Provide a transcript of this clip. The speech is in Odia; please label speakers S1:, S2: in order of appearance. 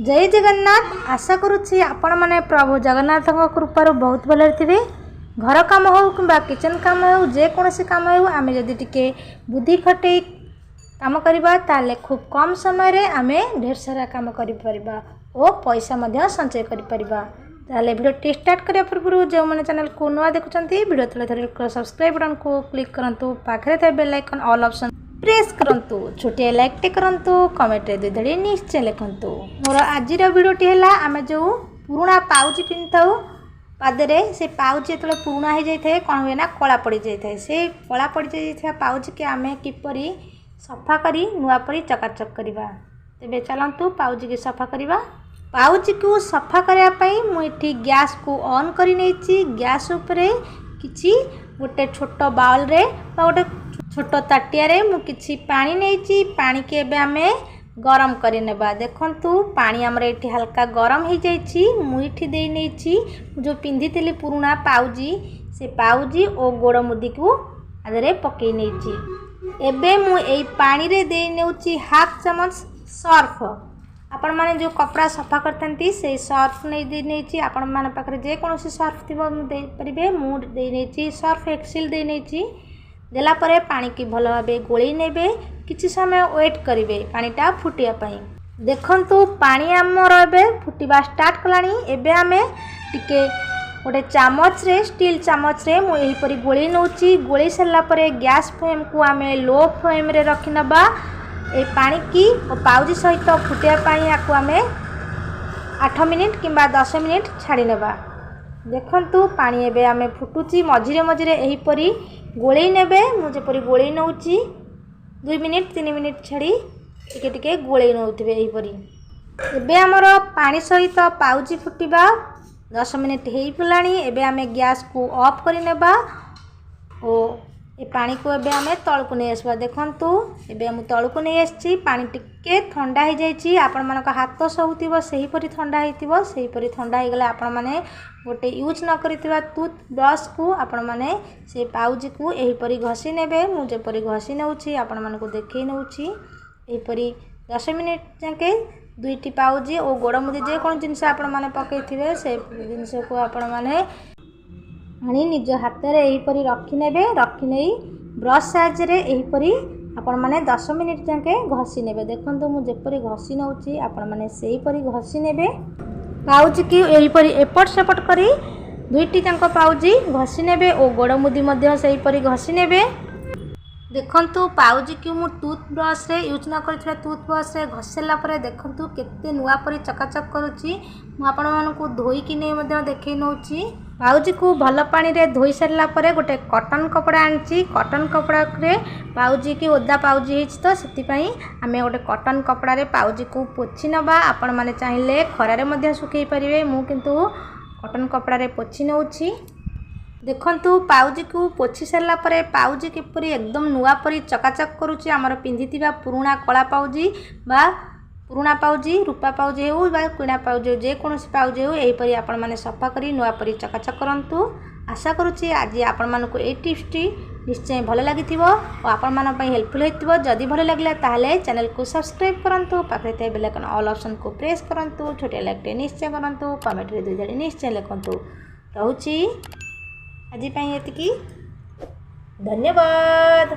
S1: ଜୟ ଜଗନ୍ନାଥ। ଆଶା କରୁଛି ଆପଣମାନେ ପ୍ରଭୁ ଜଗନ୍ନାଥଙ୍କ କୃପାରୁ ବହୁତ ଭଲରେ ଥିବେ। ଘର କାମ ହେଉ କିମ୍ବା କିଚେନ୍ କାମ ହେଉ, ଯେକୌଣସି କାମ ହେଉ, ଆମେ ଯଦି ଟିକେ ବୁଦ୍ଧି ଖଟେଇ କାମ କରିବା, ତାହେଲେ ଖୁବ୍ କମ୍ ସମୟରେ ଆମେ ଢେର ସାରା କାମ କରିପାରିବା ଓ ପଇସା ମଧ୍ୟ ସଞ୍ଚୟ କରିପାରିବା। ତାହେଲେ ଭିଡ଼ିଓଟି ଷ୍ଟାର୍ଟ କରିବା ପୂର୍ବରୁ ଯେଉଁମାନେ ଚ୍ୟାନେଲକୁ ନୂଆ ଦେଖୁଛନ୍ତି, ଭିଡ଼ିଓ ତଳେ ଥିବା ସବସ୍କ୍ରାଇବ୍ ବଟନ୍କୁ କ୍ଲିକ୍ କରନ୍ତୁ। ପାଖରେ ଥିବା bell icon all option press କରନ୍ତୁ। ଛୋଟିଆ ଲାଇକ୍ଟେ କରନ୍ତୁ। କମେଣ୍ଟରେ ଦୁଇ ଧାଡ଼ି ନିଶ୍ଚୟ ଲେଖନ୍ତୁ। ମୋର ଆଜିର ଭିଡ଼ିଓଟି ହେଲା, ଆମେ ଯେଉଁ ପୁରୁଣା ପାଉଁଜି ପିନ୍ଧିଥାଉ ପାଦରେ, ସେ ପାଉଁଜି ଯେତେବେଳେ ପୁରୁଣା ହେଇଯାଇଥାଏ, କ'ଣ ହୁଏ ନା କଳା ପଡ଼ିଯାଇଥାଏ। ସେ କଳା ପଡ଼ିଯାଇଥିବା ପାଉଁଜିକି ଆମେ କିପରି ସଫା କରି ନୂଆ ପରି ଚକାଚକ କରିବା? ତେବେ ଚାଲନ୍ତୁ, ପାଉଁଜିକି ସଫା କରିବା। ପାଉଁଜିକୁ ସଫା କରିବା ପାଇଁ ମୁଁ ଏଠି ଗ୍ୟାସ୍କୁ ଅନ୍ କରି ନେଇଛି। ଗ୍ୟାସ୍ ଉପରେ କିଛି ଗୋଟେ ଛୋଟ ବାଉଲରେ ବା ଗୋଟେ ଛୋଟ ତାଟିଆରେ ମୁଁ କିଛି ପାଣି ନେଇଛି। ପାଣିକି ଏବେ ଆମେ ଗରମ କରିନେବା। ଦେଖନ୍ତୁ, ପାଣି ଆମର ଏଠି ହାଲକା ଗରମ ହେଇଯାଇଛି। ମୁଁ ଏଠି ଦେଇ ନେଇଛି ଯେଉଁ ପିନ୍ଧିଥିଲି ପୁରୁଣା ପାଉଁଜି, ସେ ପାଉଁଜି ଓ ଗୋଡ଼ ମୁଦିକୁ ଆଦେହରେ ପକାଇ ନେଇଛି। ଏବେ ମୁଁ ଏଇ ପାଣିରେ ଦେଇ ନେଉଛି ହାଫ୍ ଚାମଚ ସର୍ଫ। ଆପଣମାନେ ଯେଉଁ କପଡ଼ା ସଫା କରିଥାନ୍ତି, ସେଇ ସର୍ଫ ଦେଇ ନେଇଛି। ଆପଣମାନଙ୍କ ପାଖରେ ଯେକୌଣସି ସର୍ଫ ଥିବ, ଦେଇପାରିବେ। ମୁଁ ଦେଇ ନେଇଛି ସର୍ଫ ଏକ୍ସେଲ୍ ଦେଇ ନେଇଛି। ଦେଲା ପରେ ପାଣିକି ଭଲ ଭାବେ ଗୋଳେଇ ନେବେ। କିଛି ସମୟ ୱେଟ୍ କରିବେ ପାଣିଟା ଫୁଟିବା ପାଇଁ। ଦେଖନ୍ତୁ, ପାଣି ଆମର ଏବେ ଫୁଟିବା ଷ୍ଟାର୍ଟ କଲାଣି। ଏବେ ଆମେ ଟିକେ ଗୋଟେ ଚାମଚରେ, ଷ୍ଟିଲ୍ ଚାମଚରେ ମୁଁ ଏହିପରି ଗୋଳେଇ ନେଉଛି। ଗୋଳେଇ ସାରିଲା ପରେ ଗ୍ୟାସ୍ ଫ୍ଲେମ୍କୁ ଆମେ ଲୋ ଫ୍ଲେମ୍ରେ ରଖିନେବା। ଏ ପାଣିକି ଓ ପାଉଁଜି ସହିତ ଫୁଟିବା ପାଇଁ ଆକୁ ଆମେ 8 ମିନିଟ୍ କିମ୍ବା 10 ମିନିଟ୍ ଛାଡ଼ି ନେବା। ଦେଖନ୍ତୁ, ପାଣି ଏବେ ଆମେ ଫୁଟୁଛି। ମଝିରେ ମଝିରେ ଏହିପରି ଗୋଳେଇ ନେବେ। ମୁଁ ଯେପରି ଗୋଳେଇ ନେଉଛି, 2 ମିନିଟ୍ 3 ମିନିଟ୍ ଛାଡ଼ି ଟିକେ ଟିକେ ଗୋଳେଇ ନେଉଥିବେ ଏହିପରି। ଏବେ ଆମର ପାଣି ସହିତ ପାଉଁଜି ଫୁଟିବା 10 ମିନିଟ୍ ହେଇଗଲାଣି। ଏବେ ଆମେ ଗ୍ୟାସ୍କୁ ଅଫ୍ କରିନେବା ଓ ଏ ପାଣିକୁ ଏବେ ଆମେ ତଳକୁ ନେଇ ଆସିବା। ଦେଖନ୍ତୁ, ଏବେ ମୁଁ ତଳକୁ ନେଇ ଆସିଛି। ପାଣି ଟିକେ ଥଣ୍ଡା ହେଇଯାଇଛି। ଆପଣମାନଙ୍କ ହାତ ସହୁଥିବ, ସେହିପରି ଥଣ୍ଡା ହେଇଥିବ। ସେହିପରି ଥଣ୍ଡା ହେଇଗଲେ ଆପଣମାନେ ଗୋଟେ ୟୁଜ୍ ନ କରିଥିବା ଟୁଥ୍ ବ୍ରସ୍କୁ ଆପଣମାନେ ସେ ପାଉଁଜିକୁ ଏହିପରି ଘଷି ନେବେ। ମୁଁ ଯେପରି ଘଷି ନେଉଛି, ଆପଣମାନଙ୍କୁ ଦେଖାଇ ନେଉଛି। ଏହିପରି 10 ମିନିଟ୍ ଯାକେ ଦୁଇଟି ପାଉଁଜି ଓ ଗୋଡ଼ ମୁଦି, ଯେକୌଣସି ଜିନିଷ ଆପଣମାନେ ପକାଇଥିବେ, ସେ ଜିନିଷକୁ ଆପଣମାନେ ଆଣି ନିଜ ହାତରେ ଏହିପରି ରଖିନେବେ। ରଖିନେଇ ବ୍ରସ୍ ସାହାଯ୍ୟରେ ଏହିପରି ଆପଣମାନେ 10 ମିନିଟ୍ ଯାକେ ଘଷି ନେବେ। ଦେଖନ୍ତୁ, ମୁଁ ଯେପରି ଘଷି ନେଉଛି, ଆପଣମାନେ ସେହିପରି ଘଷି ନେବେ। ପାଉଁଜିକି ଏହିପରି ଏପଟ ସେପଟ କରି ଦୁଇଟି ଯାକ ପାଉଁଜି ଘଷି ନେବେ ଓ ଗୋଡ଼ ମୁଦି ମଧ୍ୟ ସେହିପରି ଘଷି ନେବେ। ଦେଖନ୍ତୁ, ପାଉଁଜିକୁ ମୁଁ ଟୁଥ୍ ବ୍ରସ୍ରେ, ୟୁଜ୍ ନ କରିଥିବା ଟୁଥ୍ ବ୍ରସ୍ରେ ଘଷି ସାରିଲା ପରେ ଦେଖନ୍ତୁ କେତେ ନୂଆ ପରି ଚକାଚକ କରୁଛି। ମୁଁ ଆପଣମାନଙ୍କୁ ଧୋଇକି ନେଇ ମଧ୍ୟ ଦେଖାଇ ନେଉଛି। ପାଉଁଜିକୁ ଭଲ ପାଣିରେ ଧୋଇ ସାରିଲା ପରେ ଗୋଟେ କଟନ୍ କପଡ଼ା ଆଣିଛି। କଟନ୍ କପଡ଼ାରେ ପାଉଁଜିକି, ଓଦା ପାଉଁଜି ହେଇଛି ତ, ସେଥିପାଇଁ ଆମେ ଗୋଟେ କଟନ୍ କପଡ଼ାରେ ପାଉଁଜିକୁ ପୋଛି ନେବା। ଆପଣମାନେ ଚାହିଁଲେ ଖରାରେ ମଧ୍ୟ ଶୁଖାଇ ପାରିବେ। ମୁଁ କିନ୍ତୁ କଟନ୍ କପଡ଼ାରେ ପୋଛି ନେଉଛି। ଦେଖନ୍ତୁ, ପାଉଁଜିକୁ ପୋଛି ସାରିଲା ପରେ ପାଉଁଜି କିପରି ଏକଦମ ନୂଆ ପରି ଚକାଚକ କରୁଛି। ଆମର ପିନ୍ଧିଥିବା ପୁରୁଣା କଳା ପାଉଁଜି ବା ପୁରୁଣା ପାଉଁଜି, ରୂପା ପାଉଁଜି ହେଉ ବା କିଣା ପାଉଁଜି ହେଉ, ଯେକୌଣସି ପାଉଁଜି ହେଉ, ଏହିପରି ଆପଣମାନେ ସଫା କରି ନୂଆ ପରି ଚକାଚକ କରନ୍ତୁ। ଆଶା କରୁଛି ଆଜି ଆପଣମାନଙ୍କୁ ଏଇ ଟିପ୍ସଟି ନିଶ୍ଚୟ ଭଲ ଲାଗିଥିବ ଓ ଆପଣମାନଙ୍କ ପାଇଁ ହେଲ୍ପଫୁଲ୍ ହେଇଥିବ। ଯଦି ଭଲ ଲାଗିଲା, ତାହେଲେ ଚ୍ୟାନେଲକୁ ସବସ୍କ୍ରାଇବ୍ କରନ୍ତୁ। ପାଖରେ ଥିବା ବେଲ୍ ଆଇକନ୍ ଅଲ୍ ଅପସନ୍କୁ ପ୍ରେସ୍ କରନ୍ତୁ। ଛୋଟିଆ ଲାଇକ୍ଟେ ନିଶ୍ଚୟ କରନ୍ତୁ। କମେଣ୍ଟରେ ଦୁଇ ଧାଡ଼ି ନିଶ୍ଚୟ ଲେଖନ୍ତୁ। ରହୁଛି, ଆଜି ପାଇଁ ଏତିକି। ଧନ୍ୟବାଦ।